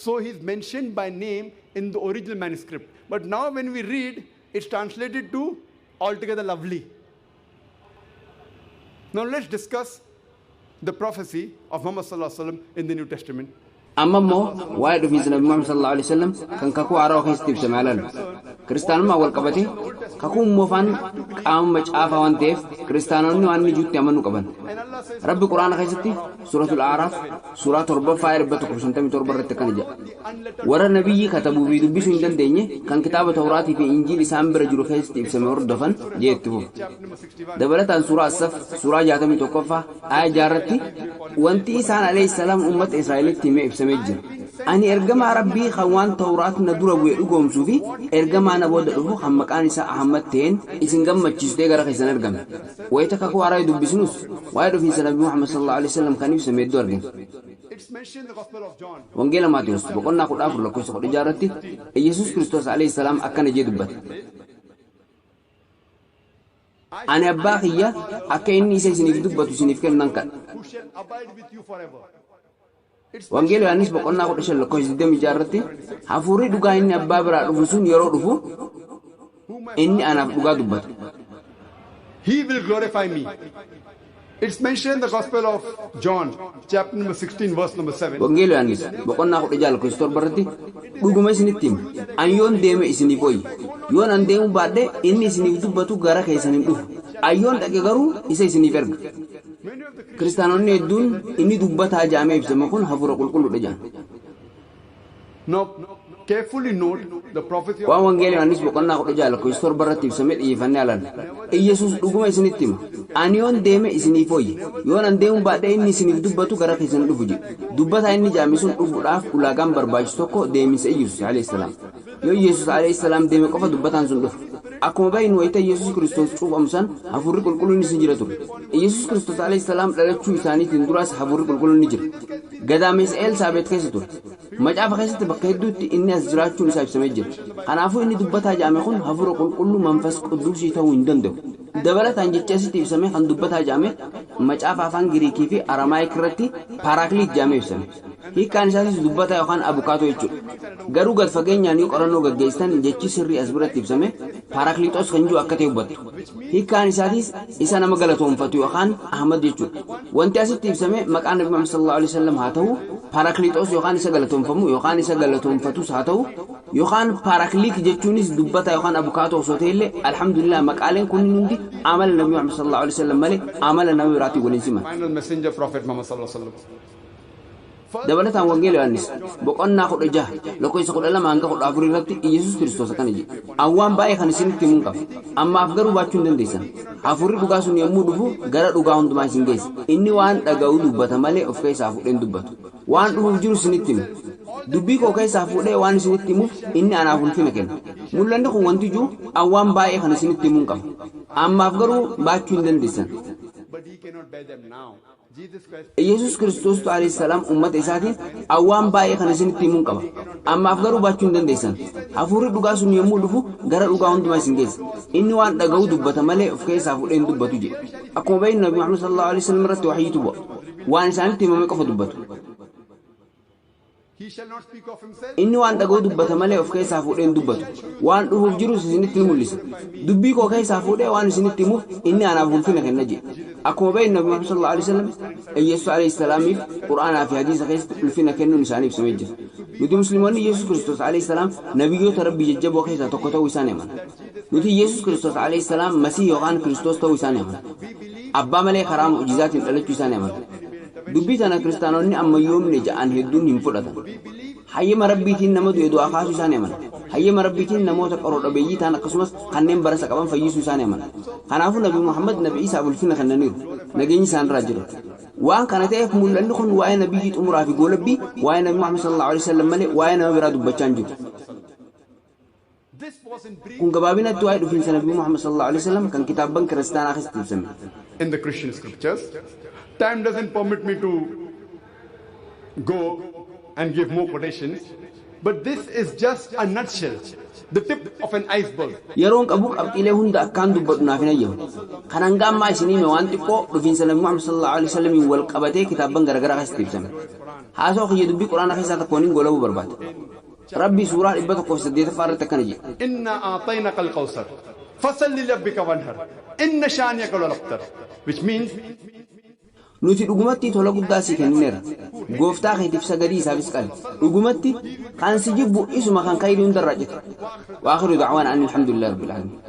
So he's mentioned by name in the original manuscript. But now when we read, it's translated to altogether lovely. Now let's discuss the prophecy of Muhammad sallallahu alaihi wasallam in the New Testament. Amma immoo waa'ee dhufiinsa Nabi Muhammad sallallahu alaihi wasallam kan Kakuu Haarawaa keessatti ibsame haa ilaallu. Kiristaanummaan wal qabatee kakuun moofaan qaama macaafaa waan ta'eef, kiristaanonni waan inni jirutti amanuu qaban. Rabbi Quraana keessatti Suuratul A'raaf suuraa 7ffaa aaya 157 irratti akkana jedha. Warra nabiyyi katabuu fi dubbisuu hin dandeenye kan kitaaba Tawraatii fi Injiil isaan bira jiru keessatti ibsame hordofan jee itti fufa. Dabalataan suuraa As-Saf suuraa 61ffaa aaya 6 irratti wanti Isaan alayhi salaam ummata Israa'elitti hime ibsamee jira. Ani ergamaa Rabbii kan waan Tawraat na dura bu'e dhugoomsuu fi ergamaa na booda dhufu kan maqaan isaa Ahmad ta'een isin gammachiisu ta'ee gara keessan ergame. Wayita Kakuu Haaraya dubbisnus waa'ee dhufiinsa Nabi Muhammad sallallahu alaihi wasallam kan ibsame hedduu argina. Wangeela Maatewos boqonnaa 14 lakkoofsa 16 irratti Iyyasuus Kiristoos alayhi salaam akkana jee dubbate. Ani abbaa kiyya akka inni isa isiniif dubbatu isiniif kennu nan kadha. Wangeela Yohaannis boqonnaa 15 lakkoofsa 26 irratti, hafuurri dhugaa inni abbaa biraa dhufu sun yeroo dhufu, inni anaaf dhugaa dubbata. He will glorify me. It's mentioned in the Gospel of John, chapter number 16, verse number 7. Wangeela Yohaannis boqonnaa 16 lakkoofsa 7 irratti, dhuguma isinitti hima, ani yoon deeme isiniif wayya. Yoon an deemuu baadhe, inni isiniif dubbatu gara keessan hin dhufu. Ani yoon dhaqe garuu isa isiniif erga. Kiristaanonni hedduun inni dubbataa jedhamee ibsame kun hafuura qulqulluudha jedhan. Now, carefully note the prophecy of Waan Wangeela Yohaannis boqonnaa 16 lakkoofsa 7 irratti ibsame xiyyeeffannee ilaalla. Iyyasuus dhuguma isinitti hima, ani yoon deeme isiniif wayya. Yoon an deemuu baadhe, inni isiniif dubbatu gara keessan hin dhufu jedhe. Dubbataa inni jedhame sun dhufuudhaaf ulaagaan barbaachisu tokko deeminsa Iyyasuus alayhi salaam. Yoo Iyyasuus alayhi salaam deeme qofa dubbataan sun dhufa. Akkuma beeknu, wayita Iyyasuus Kiristoos cuuphamu san hafuurri qulqulluunis ni jira ture. Iyyasuus Kiristoos alayhi salaam dhalachuu isaaniitiin duraas hafuurri qulqulluun ni jira. Gadaameessa Elsaabeet keessa ture. Macaafa keessatti bakka hedduutti inni as jiraachuun isaa ibsamee jira. Kanaafuu inni dubbataa jedhame kun hafuura qulqulluu manfas qudduusii ta'uu hin danda'u. Dabalataan jechi asitti ibsame kan dubbataa jedhame macaafa afaan Giriikii fi Aramaayik irratti Paaraakliit jedhamee ibsame. Hiikkaan isaatis dubbataa yookaan abukaatoo jechuudha. Garuu gad fageenyaan yoo qorannoo gaggeessitan, jechi sirrii as biratti ibsame Paaraakliixoos kan jiru akka ta'e hubattu. Hiikkaan isaatis isa nama galatoomfatu yookaan Ahmad jechuudha. Wanti asitti ibsame maqaan Nabi Muhammad sallallahu alaihi wasallam haa ta'u Paaraakliixoos yookaan isa galatoomfamu yookaan isa galatoomfatus haa ta'u yookaan Paaraakliik jechuunis dubbataa yookaan abukaatoo osoo ta'e illee, alhamdulillah, maqaaleen kunniin hundi amala Nabi Muhammad sallallahu alaihi wasallam malee amala nama biraatiin waliin siman. Final messenger, Prophet Muhammad sallallahu alaihi wasallam. Dabalataan Wangeela Yohaannis boqonnaa 16 lakkoofsa 12 hanga 14 irratti Iyyasuus Kiristoos akkana jedhe. Ani waan baay'ee kan isinitti himuun qaba. Ammaaf garuu baachuu hin dandeessan. Hafuurri dhugaa sun yommuu dhufu gara dhugaa hundumaa isin geessa. Inni waan dhaga'u dubbata malee of keessaa fuudhee hin dubbatu. Waan dhufuuf jiru isinitti hima. Dubbii koo keessaa fuudhee waan isinitti himuuf inni anaaf ulfina kenna. Mul'anni kun wanti jiru, ani waan baay'ee kan isinitti himuun qaba. Ammaaf garuu baachuu hin dandeessan. But he cannot bear them now. Iyyasuus Kiristoostu alayhi salaam ummata isaatiin, ani waan baay'ee kan isinitti himuun qaba. Ammaaf garuu baachuu hin dandeessan. Hafuurri dhugaa sun yommuu dhufu gara dhugaa hundumaa isin geessa. Inni waan dhaga'u dubbata malee of keessaa fuudhee hin dubbatu jedhe. Akkuma beeknu, Nabi Muhammad sallallahu alaihi wasallam irratti wahyiitu bu'a. Waan isaanitti himame qofa dubbatu. He shall not speak of himself. Inni waan dhaga'u dubbata malee of keessaa fuudhee hin dubbatu. Waan dhufuuf jirus isinitti ni mul'isa. Dubbii koo keessaa fuudhee waan isinitti himuuf inni anaaf ulfina kenna jedhe. Akkuma beeknu, Nabi Muhammad sallallahu alaihi wasallam Iyyasuus alayhi salaamiif Qur'aanaa fi hadiisa keessatti ulfina kennuun isaanii ibsamee jira. Nuti Musliimoonni Iyyasuus Kiristoos alayhi salaam nabiyyoota Rabbii jajjaboo keessaa tokko ta'uu isaa ni amanna. Nuti Iyyasuus Kiristoos alayhi salaam Masiih yookaan Kiristoos ta'uu isaa ni amanna. Abbaa malee karaa mu'jizaatiin dhalachuu isaa ni amanna. Dubbii tana kiristaanonni ammayyoomne ja'an hedduun hin fudhatan. Hayyama Rabbiitiin nama du'e du'aa kaasuu isaa ni amana. Hayyama Rabbiitiin namoota qaroo dhabeeyyii ta'an akkasumas kanneen barasa qaban fayyisuu isaa ni amana. Kanaafuu Nabi Muhammad Nabi Isaaf ulfina kennaniiru. Nageenyi isaanirraa jira. Waan kana ta'eef mul'anni kun waa'ee nabiyyii xumuraa fi goolabbii, waa'ee Nabi Muhammad sallallahu alaihi wasallam malee waa'ee nama biraa dubbachaa hin jiru. This was in brief Kun gabaabinatti waa'ee dhufiinsa Nabi Muhammad sallallahu alaihi wasallam kan kitaabban kiristaanaa keessatti ibsame. In the Christian scriptures. Time doesn't permit me to go and give more quotations. But this is just a nutshell, the tip of an iceberg. Yeroon qabu qabxiilee hunda akkaan dubbadhu naaf hin ayyamu. Kan hanga ammaa isinii hime waan xiqqoo dhufiinsa Nabi Muhammad sallallahu alaihi wasallam wal qabatee kitaabban garaagaraa keessatti ibsame. Haasoo kiyya dubbii Quraana keessaa tokkoon hin golabuu barbaada. Rabbi suuraa 108ffaa irratti akkana jedhe. إنا أعطيناك الكوثر فصل لربك وانحر إن شانئك هو الأبتر, which means Nuti dhugumatti tola guddaa sii kennineera. Gooftaa keetiif sagadii isaafis qali. Dhugumatti kan si jibbu isuma kan khayrii hundarraa cite. وآخر دعوانا أن الحمد لله رب العالمين.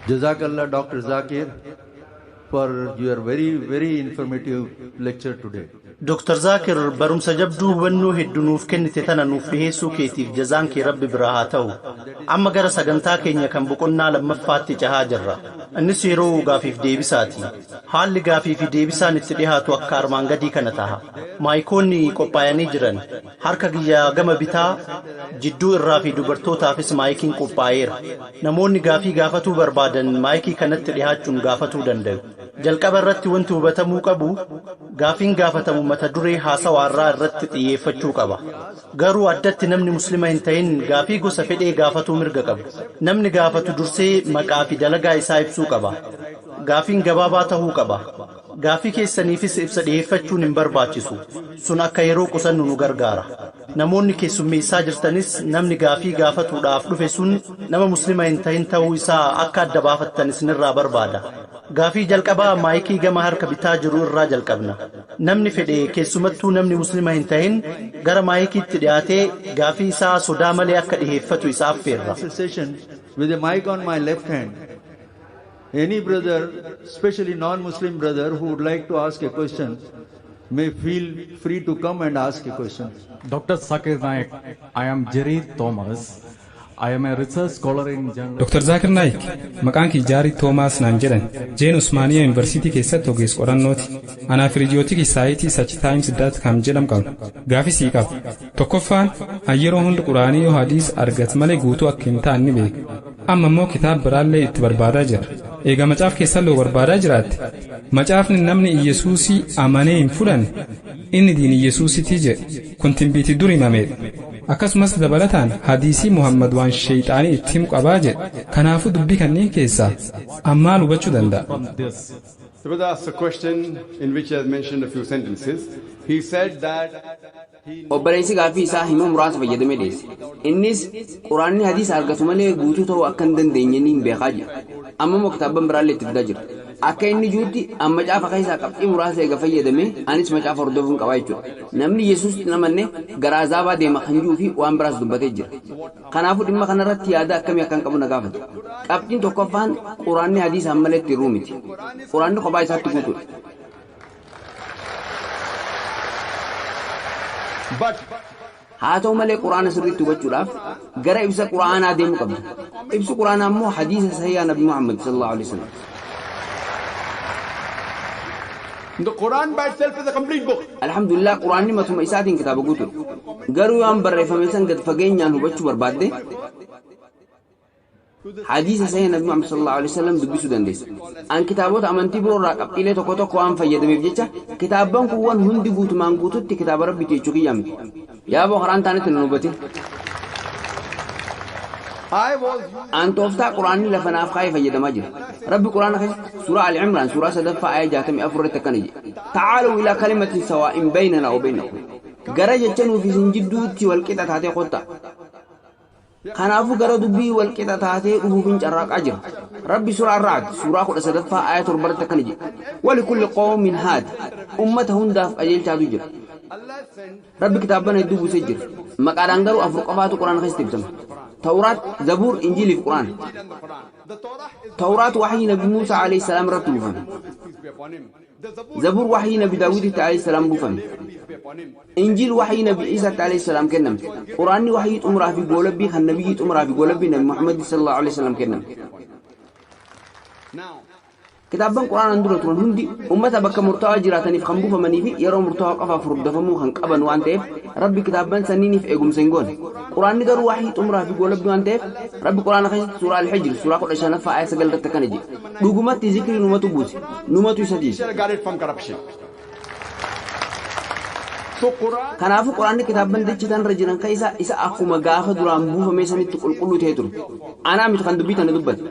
Jazakallah, Dr. Zakir, for your very, very informative lecture today. Dr. Zaakir, barumsa jabduu hubannoo hedduu nuuf kennite tana nuuf dhiheessuu keetiif jazaan kee Rabbi biraa haa ta'u. Amma gara sagantaa keenya kan boqonnaa lammaffaatti cehaa jirra. Innis yeroo gaafiif deebisaati. Haalli gaafii fi deebisaan itti dhihaatu akka armaan gadii kana taha. Maayikoonni qophaa'anii jiran. Harka kiyya gama bitaa, jidduu irraa fi dubartootaafis maayikiin qophaa'eera. Namoonni gaafii gaafatuu barbaadan maayikii kanatti dhihaachuun gaafatuu danda'u. Jalqaba irratti wanti hubatamuu qabu, gaafiin gaafatamu mata duree haasawaarraa irratti xiyyeeffachuu qaba. Garuu addatti namni Muslima hin ta'in gaafii gosa fedhee gaafatuu mirga qabu. Namni gaafatu dursee maqaa fi dalagaa isaa ibsuu qaba. Gaafiin gabaabaa ta'uu qaba. Gaafii keessaniifis ibsa dhiyeeffachuun hin barbaachisu. Sun akka yeroo qusannu nu gargaara. Namoonni keessummeessaa jirtanis namni gaafii gaafatuudhaaf dhufe sun nama Muslima hin ta'in ta'uu isaa akka adda baafattan isinirraa barbaada. Gaafii jalqabaa maayikii gama harka bitaa jiru irraa jalqabna. Namni fedhe, keessumattuu namni Muslima hin ta'in, gara maayikiitti dhiyaatee gaafii isaa sodaa malee akka dhiheeffatu isa affeerra. Session with a mic on my left hand. Any brother, especially non-Muslim brother who would like to ask a question, may feel free to come and ask a question. Dr. Zakir Naik, I am Jerry Thomas. I am a research scholar in journalism. Dr. Zaakir Naik, maqaan kii Jaarii Toomaas naan jedhan. Jeen Usmaaniyaa Yuunivarsiitii keessatti ogeessa qorannooti. Anaaf hiriyooti saayitii sachtimes.com jedhamu qaba. Gaafii sii qaba. Tokkoffaan, an yeroo hundi Quraanii yoo hadiis argat malee guutuu akka hin taane ni beeka. Amma immoo kitaaba biraallee itti barbaadaa jira. Egaa macaaf keessallee barbaadaa jiraatte. Macaafni namni Iyyasuusii amanee hin fudhanne inni diin Iyyasuusitii jedhe. Kun timbiitii dur himameedha. Akkasumas dabalataan hadiisii Muhammad waan sheeyxaanii itti himu qabaa jedhe. Kanaafuu dubbii kanneen keessaa ammaal hubachuu danda'a? From this. The brother asked a question in which he has mentioned a few sentences. He said that he Obboleessi gaaffii isaa hima muraasa fayyadamee dhiyeesse. Innis Quraanni hadiisa argatu malee guutuu ta'uu akka hin dandeenye ni beekaa jira. Amma immoo kitaabban biraallee itti fidaa jira. Akka inni jirutti amma macaafa keessaa qabxii muraasa eega fayyadamee anis macaafa hordofuun qabaa jechuudha. Namni Yesuus hin amanne gara azaabaa deema kan jiruu fi waan biraas dubbatee jira. Kanaafuu dhimma kanarratti yaada akkamii akkan qabu na gaafate. Qabxiin tokkoffaan, Quraanni hadiisaan malee itti hir'uu miti. Quraanni kophaa isaatti guutuudha. But Haa ta'u malee, Quraana sirriitti hubachuudhaaf gara ibsa Quraanaa deemuu qabda. Ibsi Quraanaa immoo hadiisa sahihaa Nabi Muhammad sallallahu alaihi wasallam. The Quran by itself is a complete book. Alhamdulillah, Quraanni matuma isaatiin kitaaba guutuudha. Garuu waan barreeffame san gad fageenyaan hubachuu barbaadde, hadiisa sahih Nabi Muhammad sallallahu alaihi wasallam dubbisuu dandeessa. An kitaabota amantii biroo irraa qabxiilee tokko tokko waan fayyadameef jecha kitaabban kuuwwan hundi guutumaan guututti kitaaba Rabbiiti jechuu kiyyaa miti. Yaaboo karaan taanetti nu hubatin. I was An tooftaa Quraanni lafa naaf kaayee fayyadamaa jira. Rabbi Quraana keessatti suuraa Al-Imraan suuraa sadaffaa aaya 64 irratti akkana jedhe. تعالوا إلى كلمة سواء بيننا وبينكم. Gara jecha nuuf isin jidduutti wal qixa taatee kottaa. Kanaafuu gara dubbii wal qixa taatee dhufuuf carraaqaa jira. Rabbi suuraa Raad suuraa 13ffaa aaya 7 irratti akkana jedhe. ولكل قوم هاد. Ummata hundaaf qajeelchaatu jira. Allah sent Rabbi kitaabban hedduu buusee jira. Maqaadhaan garuu afur qofaatu Quraana keessatti ibsama. Tawraat, Zabuur, Injiilii fi Quraana. and the Quran. The Torah is Tawraat waxyii Nabi Muusaa alayhi salaam irratti buufame. peace be upon him. The Zabur Zabuur waxyii Nabi Daawuditti alayhi salaam buufame. peace be upon him. Injiil waxyii Nabi Iisaatti alayhi salaam kennamte. Quraanni waxyii xumuraa fi goolabbii kan nabiyyi xumuraa fi goolabbii Nabi Muhammad sallallahu alayhi wasallam kennamte. Now, Kitaabban Quraanaan dura turan hundi ummata bakka murtaawaa jiraataniif kan buufamanii fi yeroo murtaawaa qofaaf hordofamuu kan qaban waan ta'eef, Rabbi kitaabban sanniiniif eegumsa hin goone. Quraanni garuu waxii xumuraa fi goolabbii waan ta'eef, Rabbi Quraana keessatti suuraa Al-Hijr suuraa 15ffaa aaya 9 irratti akkana jedhe: "Dhugumatti zikrii numatu buuse, numatu isa tiisa." Shall guard it from corruption. So Quran Kanaafuu Quraanni kitaabban dachii tanarra jiran keessaa isa akkuma gaafa duraan buufame sanitti qulqulluu ta'e ture. Anaa miti kan dubbii tana dubbate.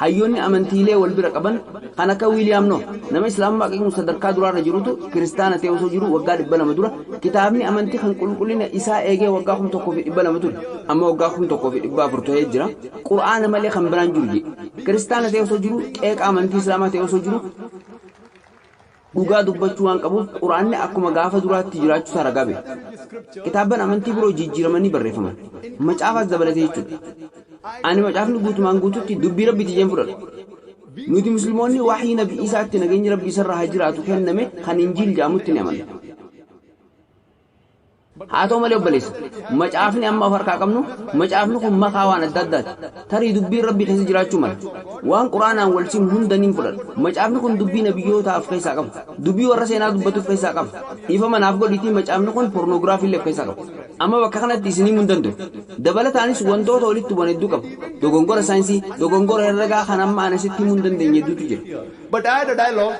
Hayyoonni amantiilee wal bira qaban kan akka Wiiliyaam Nooh, nama Islaamummaa qeeqmu sadarkaa duraarra jirutu kiristaana ta'e osoo jiru, waggaa 200 dura kitaabni amantii kan qulqullina isaa eegee waggaa 1200 ture. Amma waggaa 1400 ta'ee jira. Qur'aana malee kan biraan jiru jedhe. Kiristaana ta'e osoo jiru, qeeqa amantii Islaamaa ta'e osoo jiru, dhugaa dubbachuu waan qabuuf Quraanni akkuma gaafa duraatti jiraachuu isaa ragaa bahe. Kitaabban amantii biroo jijjiiramanii barreeffaman. Macaafaas dabalatee jechuudha. Ani macaafni guutumaan guututti dubbii Rabbiiti jeen fudhadha. Nuti Musliimoonni waxii Nabi Isaatti, nageenyi Rabbi isarraa haa jiraatu, kenname kan Injiil jedhamutti ni amanna. Haa ta'u malee obboleessa, macaafni amma of harkaa qabnu, macaafni kun makaa waan adda addaati. Tarii dubbiin Rabbii keessa jiraachuu mala. Waan Quraanaan wal simu hunda niin fudhadha. Macaafni kun dubbii nabiyyootaa of keessaa qaba. Dubbii warra seenaa dubbatu of keessaa qaba. Dhiifama naaf godhiitii, macaafni kun pornoogiraafii illee of keessaa qaba. Amma bakka kanatti isin himuu hin danda'u. Dabalataanis wantoota walitti bu'an hedduu qaba. Dogongora saayinsii, dogongora herregaa kan amma ana sitti himuu hin dandeenye hedduutu jira. But I had a dialogue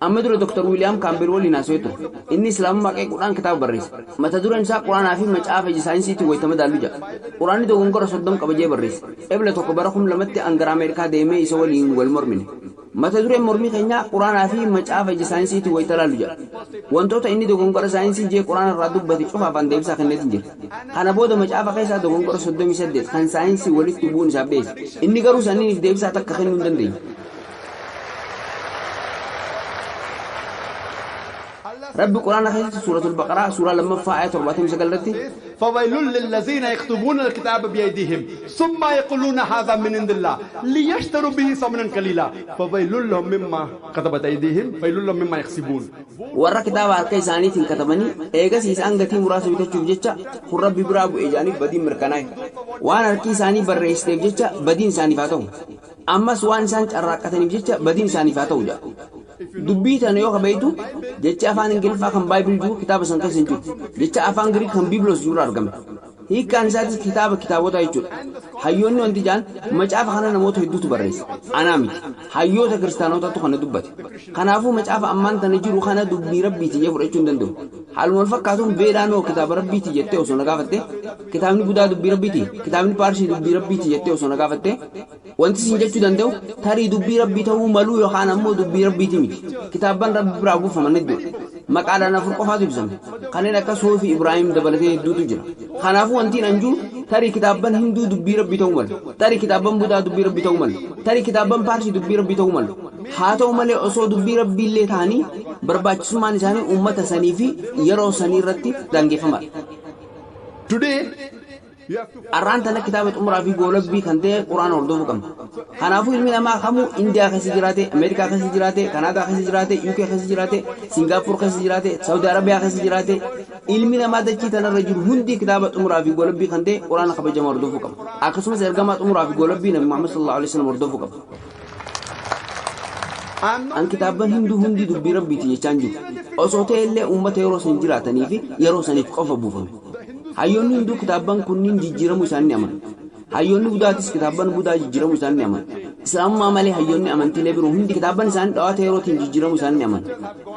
Amma dura Dr. Wiiliyaam Kaambeel waliin haasawee ture. Inni Islaamummaa qeequudhaan kitaaba barreesse. Mata dureen isaa "Quraanaa fi Macaafa Ija Saayinsiitiin Wayita Madaallu" jedha. Quraanni dogongora 30 qaba jee barreesse. Ebla 1 bara 2000tti an gara Ameerikaa deemee isa waliin wal mormine. Mata dureen mormii keenyaa "Quraanaa fi Macaafa Ija Saayinsiitiin Wayita Laallu" jedha. Wantoota inni dogongora saayinsii jee Quraana irraa dubbate cufaaf an deebisaa kenneetiin jira. Kana booda macaafa keessaa dogongora 38 kan saayinsii walitti bu'uun isaaf dhiyeesse. Inni garuu sanniiniif deebisaa takka kennuu hin dandeenye. Rabbi Quraana keessatti Suuratul Baqaraa suuraa lammaffaa aaya 79 irratti فويل للذين يكتبون الكتاب بأيديهم ثم يقولون هذا من عند الله ليشتروا به ثمنا قليلا فويل لهم مما كتبت أيديهم، فويل لهم مما يكسبون. Warra kitaaba harka isaaniitiin katabanii eegas isaan gatii muraasa bitachuuf jecha kun Rabbi biraa bu'e jedhaniif badiin mirkanaa'e. Waan harki isaanii barreessiteef jecha badiin isaaniif haa ta'u. Ammas waan isaan carraaqqataniif jecha badiin isaaniif haa ta'u jedha. Dubbii tana yoo kabeeytu, jecha afaan Ingiliffaa kan Bible jiru kitaaba san keessa hin jiru. Jecha afaan Giriik kan Biblos jiru argame. Hiikkaan isaatis kitaaba kitaabotaa jechuudha. Hayyoonni wanti jaan, macaafa kana namoota hedduutu barreesse. Anaa miti. Hayyoota kiristaanotatu kana dubbate. Kanaafuu macaafa ammaan tana jiru kana dubbii Rabbiiti jee fudhachuu hin danda'u. Haaluma wal fakkaatuun Veedaan hoo kitaaba Rabbiiti jettee osoo na gaafatte, kitaabni Budaa dubbii Rabbiiti, kitaabni Paarsii dubbii Rabbiiti jettee osoo na gaafatte, wanti siin jechuu danda'u tarii dubbii Rabbii ta'uu maluu yookaan ammoo dubbii Rabbiiti miti. Kitaabban Rabbi biraa buufaman hedduudha. Maqaadhaan afur qofaatu ibsame. Kanneen akka Soofii Ibraahim dabalatee hedduutu jira. Kanaafuu wantiin an jiru, tarii kitaabban Hinduu dubbii Rabbii ta'uu malu. Tarii kitaabban Budaa dubbii Rabbii ta'uu malu. Tarii kitaabban Paarsii dubbii Rabbii ta'uu malu. Haa ta'u malee osoo dubbii Rabbii illee ta'anii barbaachisummaan isaanii uummata sanii fi yeroo sanii irratti daangeffamaadha. Today, you have to Har'aan tana kitaaba xumuraa fi goolabbii kan ta'e Quraana hordofuu qabna. Kanaafuu ilmi namaa kamuu Indiyaa keessa jiraate, Ameerikaa keessa jiraate, Kanaadaa keessa jiraate, UK keessa jiraate, Singaappoor keessa jiraate, Saudi Arabiyaa keessa jiraate, ilmi namaa dachii tanarra jiru hundi kitaaba xumuraa fi goolabbii kan ta'e Quraana kabajamaa hordofuu qaba. Akkasumas ergamaa xumuraa fi goolabbii Nabi Muhammad sallallahu alaihi wasallam hordofuu qaba. I'm not An kitaabban Hinduu hundi dubbii Rabbiiti jechaan jiru. Osoo ta'e illee uummata yeroo san jiraatanii fi yeroo saniif qofa buufame. Hayyoonni Hinduu kitaabban kunniin jijjiiramuu isaanii ni amanu. Hayyoonni Budaatis kitaabban Budaa jijjiiramuu isaanii ni amanu. Islaamummaa malee hayyoonni amantiilee biroo hundi kitaabban isaanii dhawaata yerootiin jijjiiramuu isaanii ni amanu.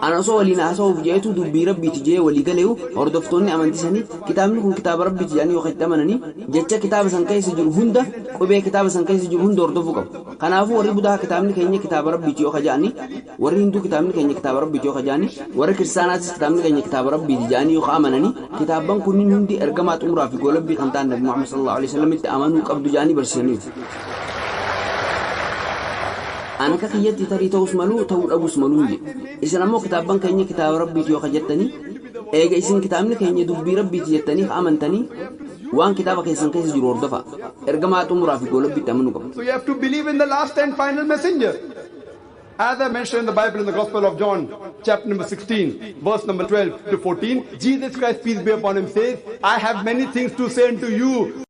Ana osoo waliin haasa'uuf jeetu dubbii Rabbiiti jee walii galeeyu, hordoftoonni amantii sanii kitaabni kun kitaaba Rabbiiti jedhanii yoo itti amananii, jecha kitaaba san keessa jiru hunda, qubee kitaaba san keessa jiru hunda hordofuu qabu. Kanaafuu warri Budaa kitaabni keenya kitaaba Rabbiiti yoo kaja'anii, warri Hinduu kitaabni keenya kitaaba Rabbiiti yoo kaja'anii, warri Kiristaanaatis kitaabni keenya kitaaba Rabbiiti jedhanii yoo amananii, kitaabban kunniin hundi ergamaa xumuraa fi goolabbii kan ta'an Nabi Muhammad sallallahu alaihi wasallam amanuu qabdu jedhanii barsiisaniiru. An akka kiyyatti tarii ta'us maluu, ta'uu dhabus maluu hin jedhu. Isin ammoo kitaabban keenya kitaaba Rabbiiti yoo jettanii, eega isin kitaabni keenya dubbii Rabbiiti jettanii amantanii, waan kitaaba keessan keessa jiru hordofaa. Ergamaa xumuraa fi goolabbiitti amanuu qabu. So you have to believe in the last and final messenger. As I mentioned in the Bible in the Gospel of John, chapter number 16, verse number 12 to 14, Jesus Christ, peace be upon him, says, "I have many things to say unto you."